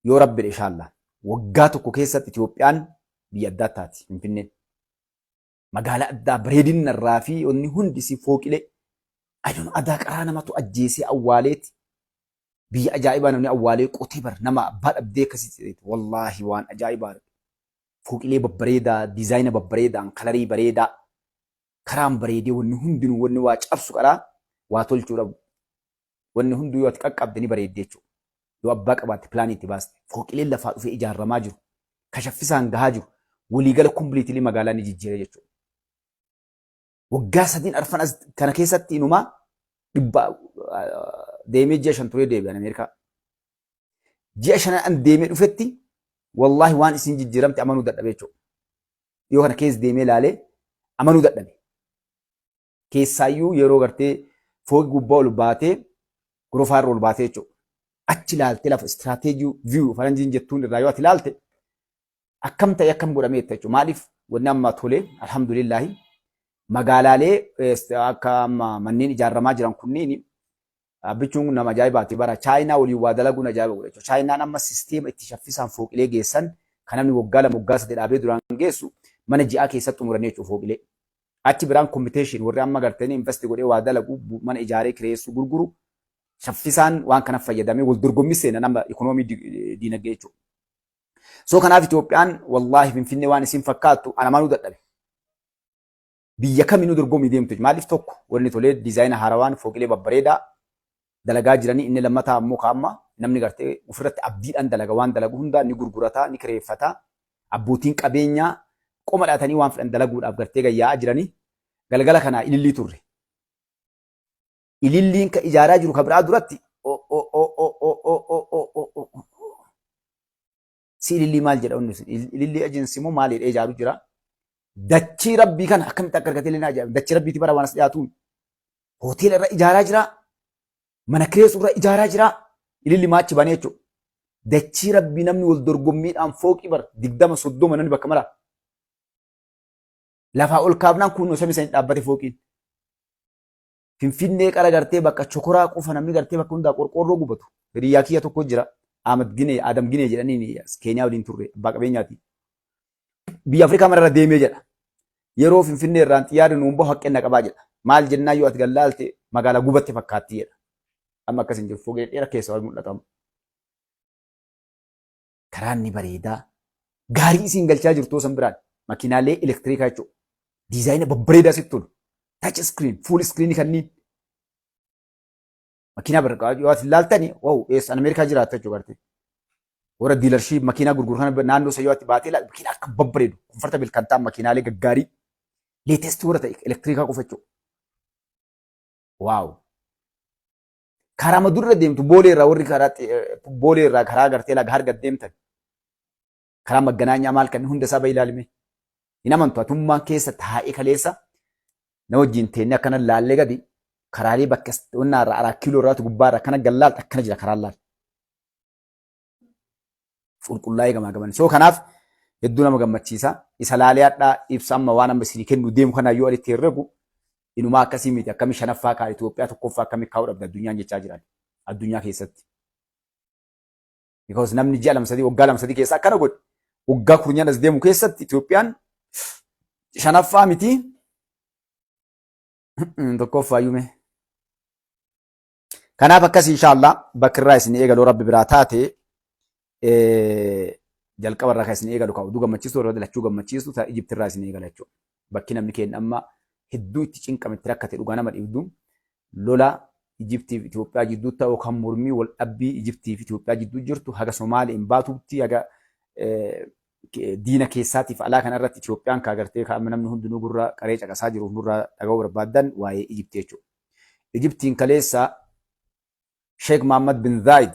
Yoo Rabbi jedhe, inshallah, waggaa tokko keessatti Itoophiyaan biyya addaa taati. Finfinneen. Magaalaa addaa bareedinna irraa fi wanni hundi si fooqilee. Aduun adaa qaraa namatu ajjeesee awwaaleeti. Biyya ajaa'ibaa namni awwaalee qotee bar nama abbaa dhabdee akkasitti, wallaahi, waan ajaa'ibaa. Fooqilee babbareedaa, diizaayina babbareedaan, kalarii bareedaa, karaan bareedee, wanni hundinuu, wanni waa cabsu karaa waa tolchuu dhabu. Wanni hunduu yoo ati qaqqabde ni bareedde jechuudha. Yoo abbaa qabaatte, pilaanii itti baaste. Fooqileen lafaa dhufee ijaaramaa jiru. Kashaffisaan gahaa jiru. Waliigala completely magaalaa ni jijjiira jechuudha. Waggaa sadiin arfan as kana keessatti inumaa dhibba deemee ji'a 5 turee deebi'an Ameerikaa. Ji'a shanan an deemee dhufetti, wallaahi, waan isin jijjiiramte amanuu dadhabe jechuudha. Yoo kana keessa deemee ilaalee amanuu dadhabe. Keessaayyuu yeroo gartee fooqi gubbaa ol baatee, gorofaa irra ol baatee jechuudha. Achi ilaaltee, lafa strategy view faranjiin jettuun irraa yoo ati ilaalte, akkam ta'e, akkam godhamee jechuudha. Maaliif wanni amma tole, alhamdulillaahi, magaalaalee akka amma manneen ijaaramaa jiran kunniin, abbichuun nama ajaa'ibaati bara Chaayinaa waliin waa dalaguun ajaa'iba godha jechuudha. Chaayinaan amma sisteema itti shaffisaan fooqilee geessan kan namni waggaa 2, waggaa 3 dhaabee duraan geessu, mana ji'aa keessatti xumuranii jechuudha fooqilee. Achi biraan competition warri amma gartanii invest godhee waa dalagu, mana ijaaree kireessuu, gurguru, shaffisaan waan kana fayyadamee wal dorgommii seenan amma ikonoomii diinagdee jechuudha. So kanaaf Itoophiyaan, wallaahi, Finfinnee waan isin fakkaattu ana manuu dadhabe. Biyya kaminuu dorgommii deemtu. Maaliif, tokko wanni tolee diizaayina haarawaan fooqilee babbareedaa dalagaa jiranii, inni lammataa ammoo kaa'amma namni gartee ofirratti abdiidhaan dalaga, waan dalagu hundaa ni gurgurataa, ni kireeffataa, abbootiin qabeenyaa qoma dhaatanii waan fedhan dalaguudhaaf gartee gayyaa'aa jiranii. Galgala kanaa ilillii turre. Ililliin ka ijaaraa jiru ka biraa duratti o o o o o o o o o o o si ilillii maal jedha inni sun, ilillii agency moo maal jedhee ijaaru jira. Dachii rabbii kana akkamitti akka argatee illee ajaa'iba. Dachii rabbiiti bara waan as dhiyaatuun. Hoteela irra ijaaraa jira. Mana kireessu irra ijaaraa jira. Ililli maachi banee jechuudha. Dachii rabbii namni wal dorgommiidhaan fooqii bar 20, 30 namni bakka mara. Lafaa ol kaafnaan kunnoo samii sanii dhaabbate fooqiin. Finfinnee qara gartee bakka chokoraa qofa namni gartee bakka hundaa qorqoorroo gubatu. Hiriyyaa kiyya tokko jira. Ahmad Ginee, Adam Ginee jedhaniin, Keeniyaa waliin turre, abbaa qabeenyaati. Biyya Afrikaa mararra deemee jedha. Yeroo Finfinnee irraan xiyyaarri nuun bahu haqqeenna qabaa jedha. Maal jennaan, yoo ati gallaalte magaalaa gubatte fakkaatti jedha. Amma akkas hin jiru. Fooqee dheeraa keessa waan mul'atamu. Karaan ni bareedaa. Gaarii isiin galchaa jirtu san biraan makiinaalee elektiriikaa jechuudha. Diizaayina babbareedaa sitti tolu. Touch screen, full screen kanneen. Makiinaa barqaa yoo ati ilaaltani, wow, eessa Ameerikaa jiraatta jechuudha gartee. Warra dealership makiinaa gurguru kana naannoo isa yoo ati baatee ilaalte, makiinaa akka babbareedu, comfortable kan ta'an, makiinaalee gaggaarii latest warra ta'e elektiriikaa qofa jechuudha. Wow. Karaa durra deemtu, Boolee irraa, warri karaa Boolee irraa karaa gartee laga harga deemtan, karaa Magganaanyaa maal kan hunda isaa bahi ilaalime. Hin amantu, atummaan keessa taa'ee kaleessa na wajjin teennee akkana laallee gadi karaalee bakka onnaa irraa araa kiiloo irraatu gubbaa irraa akkana gallaalta, akkana jira karaan laal. Qulqullaa'ee gamaa gaman. So kanaaf hedduu nama gammachiisa. Isa laalee hadhaa ibsa amma waan amma isinii kennu deemu kanaa yoo alitti herregu, inumaa akkasii miti, akkamii shanaffaa kaa Itoophiyaa tokkoffaa akkamii kaa'uu dhabde addunyaan jechaa jiran addunyaa keessatti. Because namni ji'a 2, 3, waggaa 2, 3 keessa akkana godhe, waggaa kurnyan as deemu keessatti Itoophiyaan shanaffaa miti, tokkoffaa yume. Kanaaf akkas, inshaallah, bakka irraa isin eegaluu rabbi biraa taate, jalqaba irraa kan isin eegalu, kan oduu gammachiistu irra lachuu gammachiistu, ta Ijipti irraa isin eegala jechuudha. Bakki namni keenya amma hedduu itti cinqame, itti rakkate, dhugaa nama dhibdu, lola Ijiptii fi Itoophiyaa jidduu ta'u kan mormii wal dhabbii Ijiptii fi Itoophiyaa jidduu jirtu haga Somaalee hin baatutti, haga diina keessaatiif alaa kana irratti Itoophiyaan kaa gartee kaa namni hundinuu gurra qaree caqasaa jiruuf nurraa dhaga'uu barbaaddan waa'ee Ijiptii jechuudha. Ijiptiin kaleessa Sheek Mahammad bin Zaayid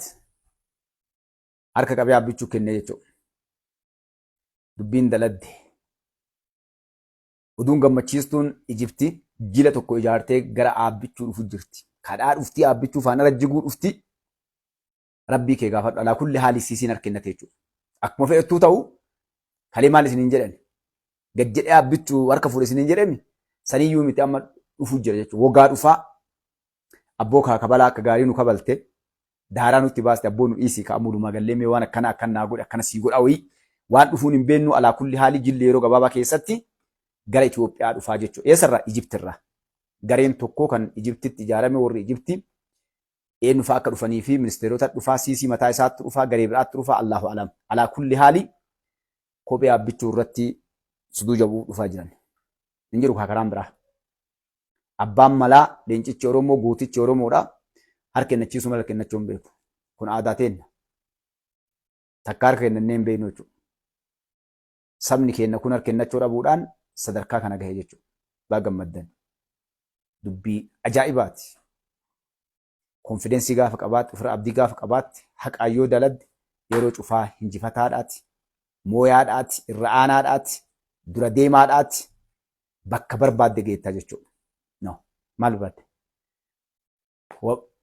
harka qabee abbichuu kennee jechuudha. Dubbiin daladde. Oduun gammachiistuun Ijipti jila tokko ijaartee gara aabbichuu dhufu jirti. Kadhaa dhuftii aabbichuu faana jiguu dhufti. Rabbii kee gaafadhu, alaa kulli haali siisiin harkennate jechuudha. Akkuma fedhattuu ta'u, kalee maal isiniin jedhan? Gad jedhee aabbichuu harka fuudhe isiniin jedhemi, saniyyuu miti, amma dhufu jira jechuudha. Wogaa dhufaa abboo kaa kabalaa akka gaarii nu kabalte. Daaraa nutti baaste abboo nu dhiisii ka amulumaa gallee mee waan akkana akkan naa godhe akkana sii godha wayii waan dhufuun hin beennu alaa kulli haali jilli yeroo gabaabaa keessatti gara Itoophiyaa dhufaa jechuudha. Eessarraa? Ijiptirraa. Gareen tokko kan Ijiptitti ijaarame warri Ijipti eenyu fa'aa akka dhufanii fi ministeerota dhufaa siisii mataa isaatti dhufaa garee biraatti dhufaa Allahu alam. Alaa kulli haali kophee abbichuu irratti suduu jabuu dhufaa jiran. Hin jiru kaa karaan biraa. Abbaan malaa leencichi Oromoo gootichi Oromoodha. Harka kennachiisuu malee kennachuu hin beeku. Kun aadaa teenna. Takka harka kennannee hin beeknu jechuudha. Sabni keenya kun harka kennachuu dhabuudhaan sadarkaa kana gahe jechuudha. Baga gammaddan. Dubbii ajaa'ibaati. Konfidensii gaafa qabaatte, ofirra abdii gaafa qabaatte, haqaan yoo daladde yeroo cufaa hinjifataadhaati, mooyaadhaati, irra aanaadhaati, dura deemaadhaati, bakka barbaadde geettaa jechuudha. No, maal barbaadde?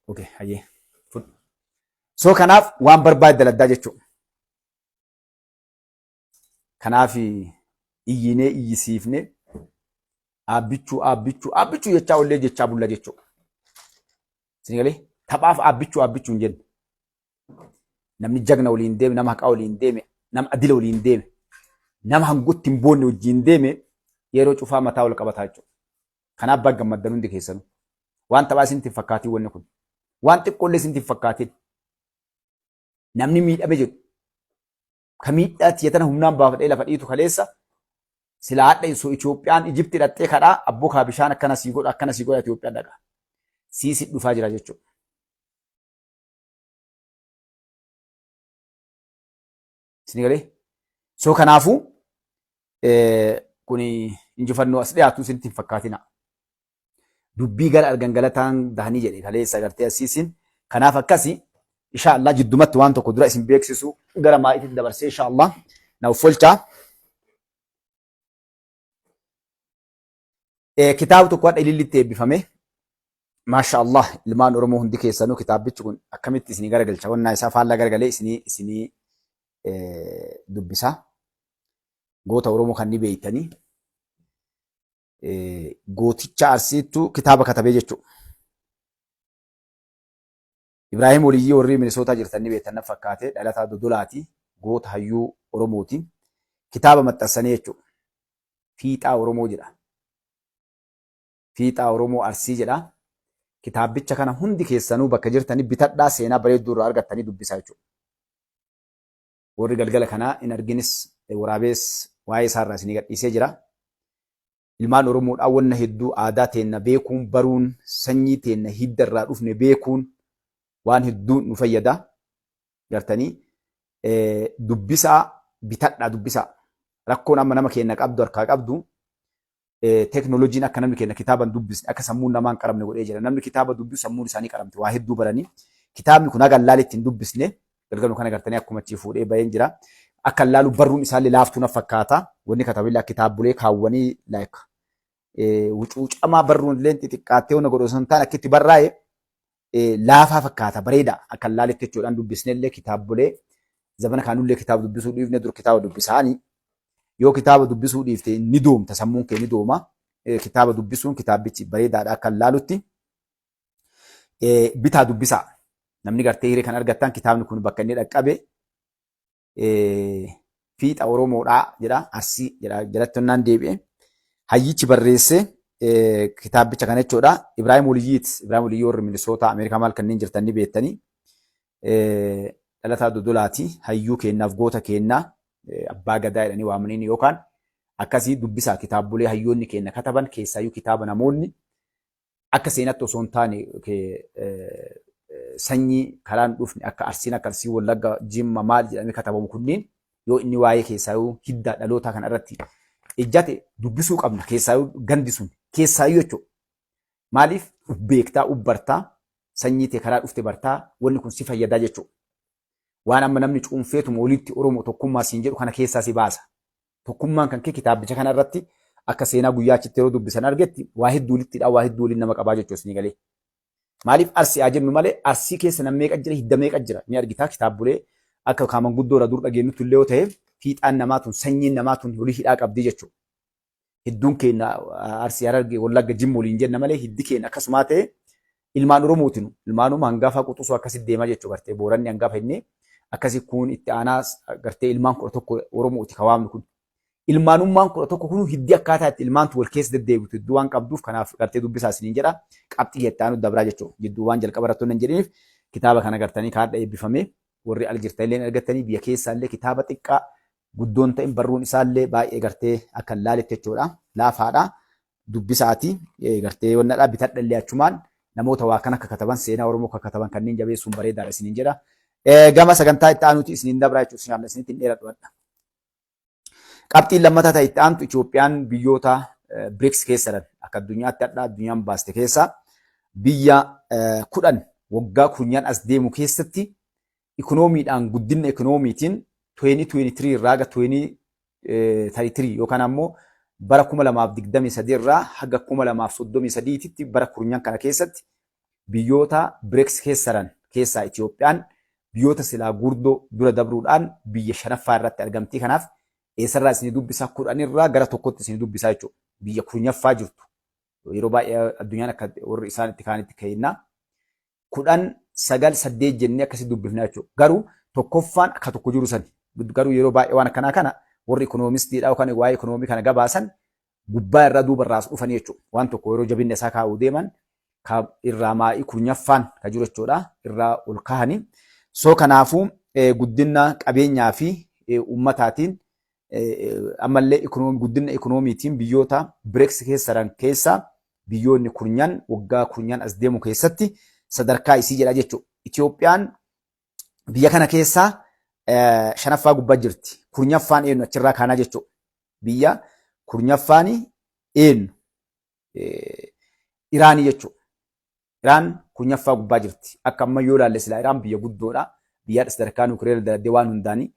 Okay, hayyee. Fudhu. So kanaaf waan barbaadde daladdaa jechuudha. Kanaaf iyyinee iyyisiifnee aabbichuu aabbichuu aabbichuu jechaa ollee jechaa bulla jechuudha. Isin galee taphaaf aabbichuu aabbichuu hin jenne. Namni jagna waliin deeme, nama haqaa waliin deeme, nama adila waliin deeme, nama hangotti hin boonne wajjin deeme yeroo cufaa mataa wal qabataa jechuudha. Kanaaf baga gammaddan hundi keessanuu. Waan taphaa isinitti hin fakkaatiin wanni kun. Waan xiqqoollee isinitti hin fakkaatiin. Namni miidhame jedhu ka miidhaa tiyya tana humnaan baafadhee lafa dhiitu kaleessa sila hadha isoo Itoophiyaan Ijipti dhaqxee kadhaa abboo kaa bishaan akkana sii godha akkana sii godha Itoophiyaan dhaqa. Siisi dhufaa jira jechuudha. Isin galee? So kanaafuu kuni injifannoo as dhiyaatu isinitti hin fakkaatina. Dubbii gara argan galataan dahanii jedhe kaleessa agartee asiisin. Kanaaf akkasi insha Allah jiddumatti waan tokko dura isin beeksisu gara maa'iitti dabarsee insha Allah na uffolchaa. Kitaaba tokko hadha ilillitti eebbifame. Maasha Allah ilmaan Oromoo hundi keessanuu kitaabichi kun akkamitti isinii garagalcha wannaa isaa faallaa garagalee isinii isinii dubbisa. Goota Oromoo kan ni beeytanii. Gooticha Arsiittu kitaaba katabee jechuudha. Ibraahim Waliyyii warri Minisootaa jirtan ni beektan na fakkaate dhalataa Dodolaati goota hayyuu Oromooti. Kitaaba maxxansanii jechuudha. Fiixaa Oromoo jedha. Fiixaa Oromoo Arsii jedha. Kitaabicha kana hundi keessanuu bakka jirtanii bitadhaa seenaa bareedduu irraa argattanii dubbisaa jechuudha. Warri galgala kanaa hin arginis waraabees waa'ee isaarraa isinii gadhiisee jira. Ilmaan Oromoodhaa wanna hedduu aadaa teenna beekuun baruun sanyii teenna hidda irraa dhufne beekuun waan hedduu nu fayyada. Gartanii dubbisaa bitadhaa dubbisaa. Rakkoon amma nama keenna qabdu harkaa qabdu teeknooloojiin akka namni keenya kitaaba hin dubbisne akka sammuun namaa hin qaramne godhee jira. Namni kitaaba dubbisu sammuun isaanii qaramte waa hedduu baranii. Kitaabni kun haga allaalitti hin dubbisne galgaluma kana gartanii akkuma achii fuudhee baheen jira. Akka allaalu barruun isaallee laaftuu na fakkaata. Wanni katabillee akka kitaabolee kaawwanii like wucuucamaa barruun illee xixiqqaattee wanna godhu osoo hin taane akka itti barraa'e laafaa fakkaata bareeda akka allaalitti jechuudhaan dubbisnellee kitaabolee zamana kaanullee kitaaba dubbisuu dhiifne dur kitaaba dubbisaanii yoo kitaaba dubbisuu dhiifte ni doomta sammuun kee ni dooma kitaaba dubbisuun kitaabichi bareedaadha akka allaalutti bitaa dubbisaa namni gartee hiree kan argattan kitaabni kun bakka inni dhaqqabe fiixa Oromoodhaa jedha Arsii jedha jalatti onnaan deebi'e. Hayyichi barreesse kitaabicha kana jechuudha. Ibraahim Waliyyiit Ibraahim Waliyyii warri Minisootaa Ameerikaa maal kanneen jirtan ni beektanii. Dhalataa Dodolaati hayyuu keennaaf goota keennaa abbaa gadaa jedhanii waamaniin yookaan akkasii dubbisaa kitaabolee hayyoonni keenna kataban keessaayyuu kitaaba namoonni akka seenatti osoo hin taane sanyii karaan dhufne akka Arsiin akka Arsii Wallagga Jimma maal jedhamee katabamu kunniin yoo inni waa'ee keessaayyuu hidda dhalootaa kana irratti ejjate dubbisuu qabna keessaayyuu gandi sun keessaayyuu jechuudha. Maaliif uf beektaa uf bartaa sanyii tee karaa dhufte bartaa wanni kun si fayyadaa jechuudha. Waan amma namni cuunfeetuma walitti Oromoo tokkummaa siin jedhu kana keessaa si baasa. Tokkummaan kan kee kitaabicha kana irratti akka seenaa guyyaa achitti yeroo dubbisan argetti waa hedduu walittidha waa hedduu waliin nama qabaa jechuudha isinii galee. Maaliif Arsii haa jennu malee Arsii keessa nam meeqa jira hidda meeqa jira ni argitaa kitaabolee akka kaaman guddoo irraa dur dhageenyutti illee yoo ta'e fiixaan namaa tun sanyiin namaa tun olii hidhaa qabdi jechuudha. Hedduun keenya Arsii Harargee Wallagga Jimma waliin jenna malee hiddi keenya akkasumaa ta'e Ilmaan Oromootinu ilmaanuma hangafa quxusuu akkasitti deemaa jechuu gartee Booranni hangafa inni akkasi kun itti aanaa gartee ilmaan 11 Oromooti ka waamnu kun. Ilmaanummaan 11 kun hiddi akkaataa itti ilmaantu wal keessa deddeebitu hedduu waan qabduuf kanaaf gartee dubbisaa isiniin jedha. Qabxii itti aanu dabraa jechuudha. Jidduu waan jalqaba irratti hin jedhiniif kitaaba kana gartanii kaadha eebbifamee warri al jirtan illee argattanii biyya keessaa illee kitaaba xiqqaa guddoon ta'in barruun isaallee baay'ee gartee akka hin laaletti jechuudha. Laafaadha. Dubbisaati gartee wannadha bitadha illee achumaan namoota waa kan akka kataban seenaa Oromoo akka kataban kanneen jabeessuun bareedaadha isiniin jedha. Gama sagantaa itti aanuti isiniin dabraa jechuudha. Isinitti hin dheeradhu hadha. Qabxiin lammataa ta'e itti aantu Itoophiyaan biyyoota BRICS keessa jiran akka addunyaatti hadha addunyaan baaste keessa biyya 10 waggaa kurnyan as deemu keessatti ikonoomiidhaan guddinna ikonoomiitiin 2023 irraa haga 2033 yookaan ammoo bara 2023 irraa haga 2033tti bara kurnyan kana keessatti biyyoota BRICS keessa jiran keessaa Itoophiyaan biyyoota silaa guurdoo dura dabruudhaan biyya shanaffaa irratti argamtii. Kanaaf eessarraa isinii dubbisaa 10rraa gara tokkotti isinii dubbisaa jechuudha. Biyya kurnyaffaa jirtu. Yeroo baay'ee addunyaan akka warri isaan itti kaanitti keenna. 10, 9, 8 jennee akkasii dubbifna jechuudha. Garuu tokkoffaan akka tokko jiru sani. Garuu yeroo baay'ee waan akkanaa kana warri ikoonomistiidha yookaan waa'ee ikoonoomii kana gabaasan gubbaa irraa duuba irraas dhufanii jechuudha. Waan tokko yeroo jabinna isaa kaa'uu deeman ka irraa maa'ii kurnyaffaan ka jiru jechuudha. Irraa ol kaahanii. So kanaafuu guddinna qabeenyaa fi uummataatiin ammallee guddinna ikoonomiitiin biyyoota BRICS keessa jiran keessaa biyyoonni kurnyan waggaa kurnyan as deemu keessatti sadarkaa isii jedha jechuudha. Itoophiyaan biyya kana keessaa shanaffaa gubbaa jirti. Kurnyaffaan eenyu achirraa kaanaa jechuudha. Biyya kurnyaffaan eenyu? Iraanii jechuudha. Iraan kurnyaffaa gubbaa jirti. Akka amma yoo ilaalle silaa Iraan biyya guddoodha. Biyya sadarkaa nukileera daladdee waan hundaanii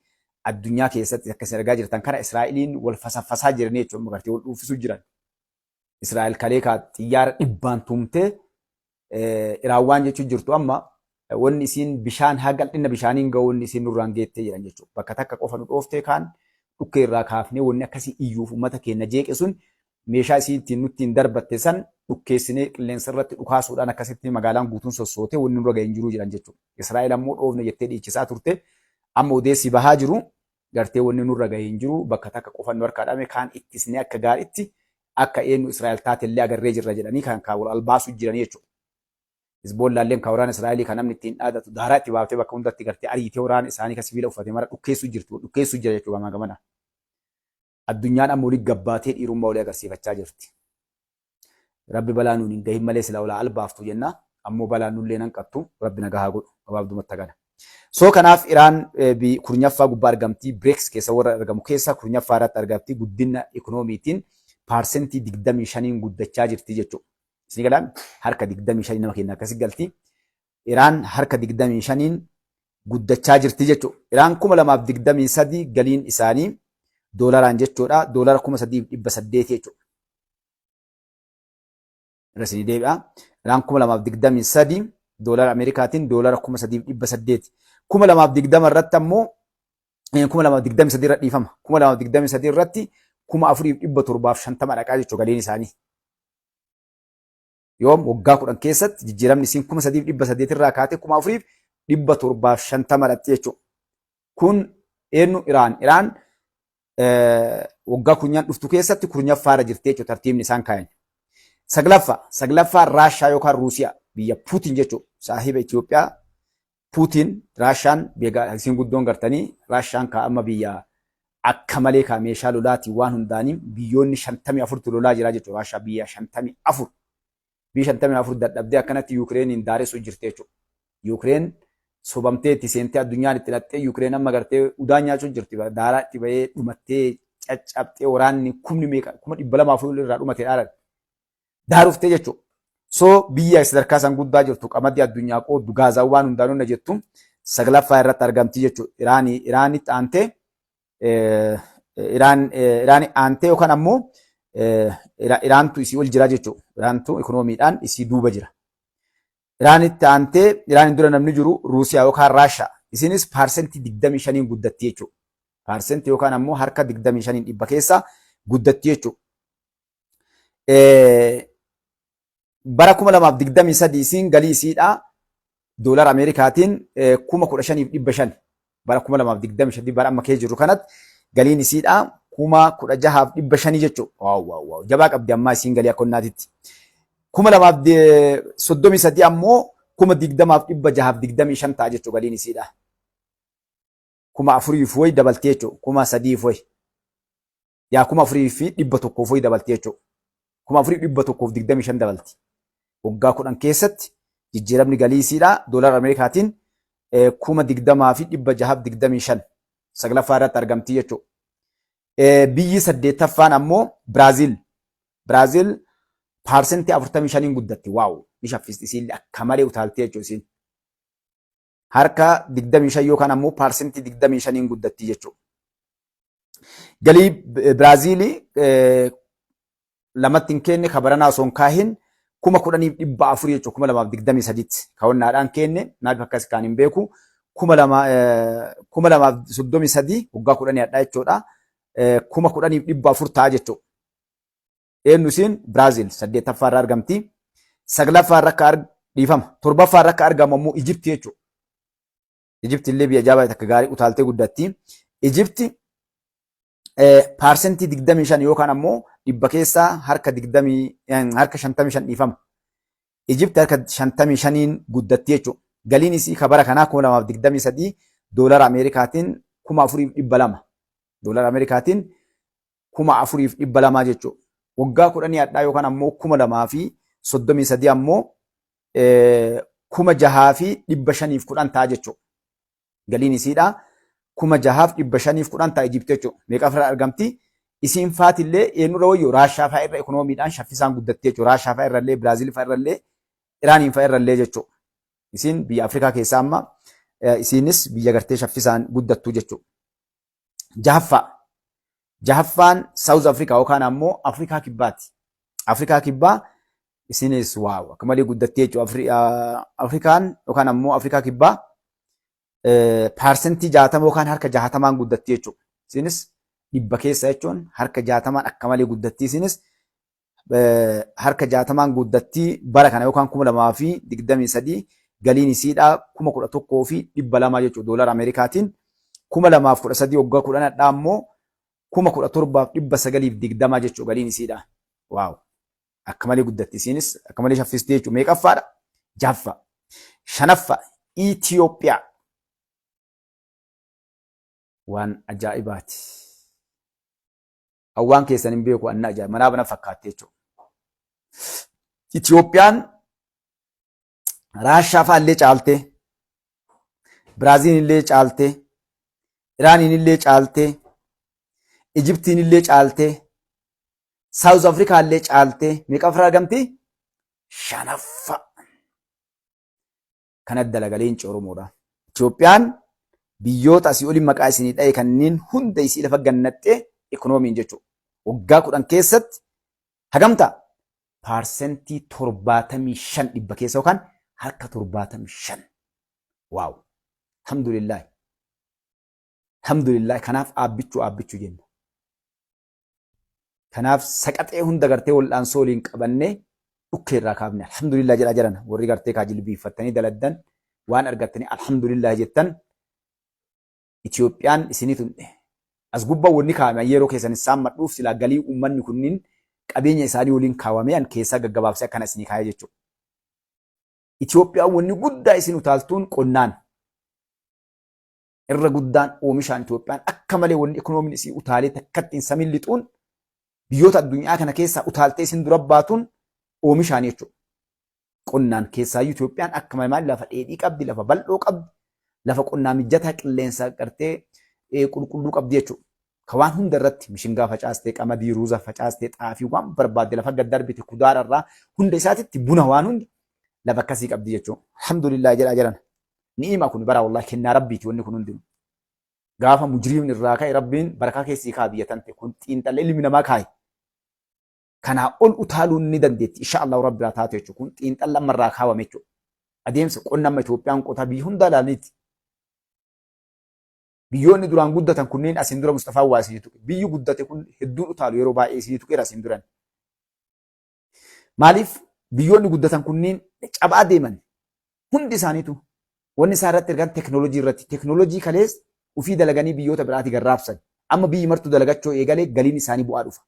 addunyaa keessatti akka isin argaa jirtan kana Israa'eliin wal fasaffasaa jiranii jechuudha. Gartee wal dhuuffisuu jiran. Israa'el kalee kaa xiyyaara dhibbaan tumtee Iraan waan jechuu jirtu amma wanni isiin bishaan haga dhina bishaaniin ga'u wanni isiin nurraan geettee jedhan jechuudha. Bakka takka qofa nu dhooftee kaan dhukkee irraa kaafnee wanni akkasii iyyuuf uummata keenya jeeqe sun meeshaa isiin ittiin nutti hin darbatte san dhukkeessinee qilleensa irratti dhukaasuudhaan akkasitti magaalaan guutuun sossootee wanni nurra ga'e hin jiru jedhan jechuudha. Israa'el ammoo dhoofne jettee dhiichisaa turte amma odeessi bahaa jiru gartee wanni nurra ga'e hin jiru bakka takka qofa nu harkaa dhame kaan ittisnee akka gaariitti akka eenyu Israa'el taatellee agarree jirra jedhanii kan kaa wal albaasuu jiranii jechuudha. Hizboollaalleen kan waraana Israa'elii kan namni ittiin dhaadatu daaraa itti baaftee bakka hundatti gartee ariitee waraana isaanii kan sibiila uffate mara dhukkeessuu jirti dhukkeessuu jira jechuudha gamaa gamana. Addunyaan amma olii gabbaatee dhiirummaa olii agarsiifachaa jirti. Rabbi balaa nuun hin gahin malee sila olaa albaaftu jenna. Ammoo balaan nullee nan qattu. Rabbi nagaa haa godhu. Gabaabdumatti hagana. So kanaaf Iraan kurnyaffaa gubbaa argamti. BRICS keessa warra argamu keessa kurnyaffaa irratti argamti. Guddina ikoonomiitiin 25% guddachaa jirti jechuudha. Isin galaan harka 25 nama keenya akkasi galti. Iraan harka 25n guddachaa jirti jechuudha. Iraan 2023 galiin isaanii doolaraan jechuudha. Doolara 3,800 jechuudha. Irra isinii deebi'a. Iraan 2023 doolara Ameerikaatiin doolara 3,800. 2020 irratti ammoo 2023 irra dhiifama. 2023 irratti 4,750 dhaqaa jechuudha galiin isaanii. Yoom waggaa 10 keessatti jijjiiramni isiin 3,800 irraa kaatee 4,750 dhaqxi jechuudha. Kun eenyu Iraan. Iraan waggaa kurnyan dhuftu keessatti kurnyaffaa irra jirti jechuudha tartiibni isaan kaayan. Saglaffaa saglaffaa Raashaa yookaan Ruusiyaa biyya Puutiin jechuudha. Saahiba Itoophiyaa Puutiin Raashaan biyya isiin guddoon gartanii Raashaan kaa amma biyya akka malee kaa meeshaa lolaatiin waan hundaanii biyyoonni 54tu lolaa jira jechuudha. Raashaa biyya 54. Biyya 54 dadhabdee akkanatti Yukireeniin daaressuu jirti jechuudha. Yukireen sobamtee itti seentee addunyaan itti dhattee Yukireen amma gartee udaan nyaachuu jirti. Daaraa itti bahee dhumattee caccabxee waraanni kumni meeqa 200,000 fuula irraa dhumate dhaalan. Daaruftee jechuudha. So biyya sadarkaa san guddaa jirtu qamadii addunyaa qooddu Gaazaa waan hundaan hunda jettu saglaffaa irratti argamti jechuudha. Iraanii Iraanitti aantee Iraan Iraanii aantee yookaan ammoo Iraantu isii ol jira jechuudha. Iraantu ikonoomiidhaan isii duuba jira. Iraanitti aantee Iraan dura namni jiru Ruusiyaa yookaan Raashaa. Isinis 25% guddatti jechuudha. Paarsentii yookaan ammoo harka 25 dhibba keessa guddatti jechuudha. Bara 2023 isiin galii isiidhaa doolara Ameerikaatiin 15,500. Bara 2023, bara amma keessa jirru kanatti, galiin isiidhaa 16,500 jechuudha. Wow wow wow, jabaa qabdi ammaa isiin galii akka onnaatitti. 2033 ammoo 20,625 ta'a jechuudha galiin isiidha. 4,000 wayi dabaltee jechuudha. 3,000 wayi. Yaa, 4,100 wayi dabaltee jechuudha. 4,125 dabalti. Waggaa 10 keessatti jijjiiramni galii isiidha doolara Ameerikaatiin 20,625, saglaffaa irratti argamti jechuudha. Biyyi saddeettaffaan ammoo Biraaziil. Biraaziil 45%n guddatti. Wow! Ni shaffisti isiin, akka malee utaaltee jechuudha isiin. Harka 25 yookaan ammoo 25%n guddatti jechuudha. Galii Biraaziilii lamatti hin kenne kabaranaa osoo hin kaahin 10,400 jechuudha, 2023tti kaawwannaadhaan kenne. Naaf akkas kaan hin beeku. 2033, waggaa 10 hadhaa jechuudha. 10,400 ta'a jechuudha. Eenyu isiin? Biraaziil saddeettaffaa irraa argamti. Saglaffaa irra akka dhiifama, torbaffaa irra akka argamu ammoo Ijipti jechuudha. Ijipti illee biyya ajaa'ibaa takka gaarii utaaltee guddatti. Ijipti 25% yookaan ammoo dhibba keessaa harka digdamii harka 55, dhiifama. Ijipti harka 55n guddatti jechuudha. Galiin isii kabara kanaa 2023 doolara Ameerikaatiin 4,200. Doolara Ameerikaatiin 4,200 jechuudha. Waggaa 10 hadhaa yookaan ammoo 2033 ammoo 6,510 ta'a jechuudha. Galiin isiidha 6,510 ta'a Ijipti jechuudha. Meeqa irraa argamti? Isiin faatillee eenyurra wayyoo? Raashaa fa'aa irra ikoonomiidhaan shaffisaan guddattee jechuudha. Raashaa fa'aa irrallee, Biraaziil fa'aa irrallee, Iraaniin fa'aa irrallee jechuudha. Isiin biyya Afrikaa keessaa amma isiinis biyya gartee shaffisaan guddattu jechuudha. Jahaffaa. Jahaffaan South Africa yookaan ammoo Afrikaa Kibbaati. Afrikaa Kibbaa isinis wow, akka malee guddattee jechuudha. Afrikaan yookaan ammoo Afrikaa Kibbaa 60% yookaan harka 60n guddatti jechuudha. Isinis dhibba keessa jechuun harka 60n akka malee guddatti. Isinis harka 60n guddatti. Bara kana yookaan 2023 galiin isiidha 11,200 jechuudha doolara Ameerikaatiin. 2013, waggaa 10 hadhaa ammoo 17,920 jechuudha galiin isiidha. Wow! Akka malee guddatti isiinis, akka malee shaffisti jechuudha. Meeqaffaadha? Jahaffaa. Shanaffaa Itoophiyaa. Waan ajaa'ibaati. Hawwaan keessan hin beeku, anna ajaa'iba. Manaa bana fakkaatti jechuudha. Itoophiyaan Raashaa fa'aa illee caaltee, Biraaziil illee caaltee, Iraaniin illee caaltee, Ijiptiin illee caaltee, South Africa illee caaltee meeqa ofirraa argamti? Shanaffaa. Kana dalagalee leenci Oromoodha. Itoophiyaan biyyoota asii olii maqaa isinii dha'e kanneen hunda isii lafa gannaxxee ikoonomiin jechuudha. Waggaa 10 keessatti hagam ta'a? 75% dhibba keessa yookaan harka 75. Wow! Alhamdulillah. Alhamdulillah, kanaaf aabbichuu aabbichuu jenna. Kanaaf saqaxee hunda gartee wal'aansoo waliin qabannee dhukkee irraa kaafne, alhamdulillah jedhaa jiran. Warri gartee kaa jilbiiffattanii daladdan, waan argattanii alhamdulillah jettan. Itoophiyaan isinii tun as gubbaa wanni kaa'ame yeroo keessan saammadhuuf silaa galii uummanni kunniin qabeenya isaanii waliin kaawamee an keessaa gaggabaabsee akkana isinii kaa'ee jechuudha. Itoophiyaan wanni guddaa isin utaaltuun qonnaan. Irra guddaan oomishaan Itoophiyaan akka malee wanni ikoonomiin isii utaalee takkatti hin samin lixuun biyyoota addunyaa kana keessaa utaaltee isin dura baatuun oomishaan jechuudha. Qonnaan keessaayyuu Itoophiyaan akka malee, maal, lafa dheedhii qabdi, lafa bal'oo qabdi, lafa qonnaa mijataa, qilleensa gartee qulqulluu qabdi jechuudha. Ka waan hunda irratti mishingaa facaastee, qamadii, ruuza facaastee, xaafii, waan barbaadde lafa gad darbite, kudaara irraa hunda isaatitti, buna, waan hunda lafa akkasii qabdi jechuudha. Alhamdulillah jedhaa jiran. Ni'ima kun bara wallahi kennaa rabbiiti wanni kun hundinuu. Gaafa mujriimni irraa ka'e rabbiin barakaa keessii kaa biyya tante kun xiinxallee ilmi namaa kaaye. Kanaa ol utaaluun ni dandeetti. Insha Allah rabbi irraa taatu jechuudha. Kun xiinxalla amma irraa kaawame jechuudha. Adeemsa qonna amma Itoophiyaan qotaa biyya hundaa ilaalaniiti. Biyyoonni duraan guddatan kunneen asiin dura Mustafaa waa isinii tuqe. Biyyi guddate kun hedduun utaalu, yeroo baay'ee isinii tuqeera asiin duran. Maaliif? Biyyoonni guddatan kunniin cabaa deeman hundi isaaniitu wanni isaan irratti ergan teknoolojii irratti. Teknoolojii kalees ufii dalaganii biyyoota biraatii garraabsan. Amma biyyi martuu dalagachuu eegalee galiin isaanii bu'aa dhufa.